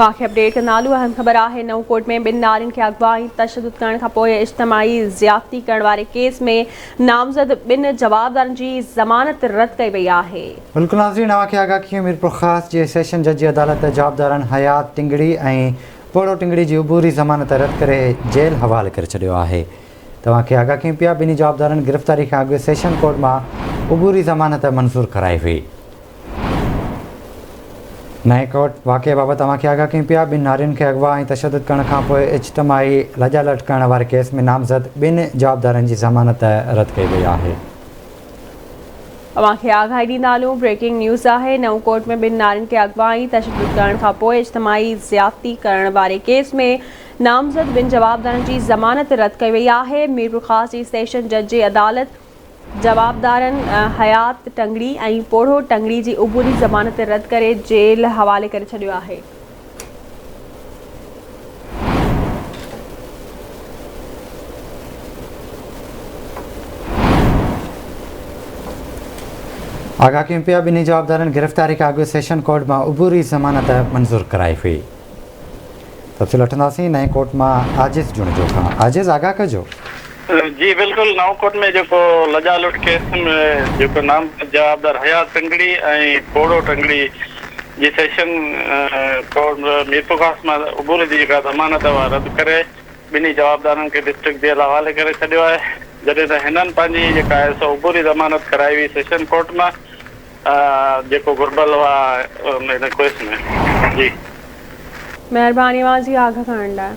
اوهان کي اپڊيٽ ڪندا هلون اهم خبر آهي نئون ڪوٽ ۾ ٻن نارين کي اغوا ۽ تشدد ڪرڻ کانپوء اجتماعي زيادتي ڪرڻ واري ڪيس ۾ نامزد ٻن جوابدارن جي ضمانت رد ڪئي وئي آهي. بلڪل ناظرين اوهان کي آگاهه ڪيون ميرپورخاص جي سيشن جج جي عدالت جوابدارن حيات ٽنگڙي ۽ پوڙهو ٽنگڙي جي عبوري ضمانت رد ڪري جيل حوالي ڪري ڇڏيو آهي توهان کي آگاهه ڪيون پيا ٻنهي جوابدارن گرفتاري کان اڳ سيشن ڪورٽ مان عبوري ضمانت منظور ڪرائي هئي. نئين ڪوٽ واقعي بابت اوهان کي آگاهه ڪيون پيا، ٻن نارين کي اغوا ۽ تشدد ڪرڻ کانپوء اجتماعي لڄا لٽ ڪرڻ واري ڪيس ۾ نامزد ٻن جوابدارن جي ضمانت رد ڪئي وئي آهي. اوهان کي آگاهي ڏيندا هلون بريڪنگ نيوز آهي نئون ڪوٽ ۾ ٻن نارين کي اغوا ۽ تشدد ڪرڻ کانپوء اجتماعي زيادتي ڪرڻ واري ڪيس ۾ نامزد ٻن جوابدارن جي ضمانت رد ڪئي وئي آهي ميرپورخاص جي سيشن جج جي عدالت جوابدارن حيات ٽنگڙي ۽ پوڙهو ٽنگڙي جي عبوري ضمانت رد ڪري جيل حوالي ڪري ڇڏيو آهي. آگاهه ڪيون پيا ٻنهي جوابدارن گرفتاري کان اڳ سيشن ڪورٽ مان عبوري ضمانت منظور ڪرائي هئي. تفصيل وٺنداسين نئين ڪوٽ مان عاجز جوڻيجو کان عاجز آگاهه ڪجو. جي بلڪل نئون ڪوٽ ۾ جيڪو لڄا لٽ ڪيس ۾ جيڪو نامزد جوابدار حيات ٽنگڙي ۽ پوڙهو ٽنگڙي جي سيشن ڪورٽ ميرپورخاص مان عبوري جي جيڪا ضمانت اها رد ڪري ٻنهي جوابدارن کي ڊسٽرڪٽ جيل حوالي ڪري ڇڏيو آهي جڏهن ته هنن پنهنجي جيڪا آهي سو عبوري ضمانت ڪرائي هئي سيشن ڪورٽ مان جيڪو گهربل هئا ان ڪيس ۾ جي. مهرباني اوهان جي آگاھ ڪرڻ لاء.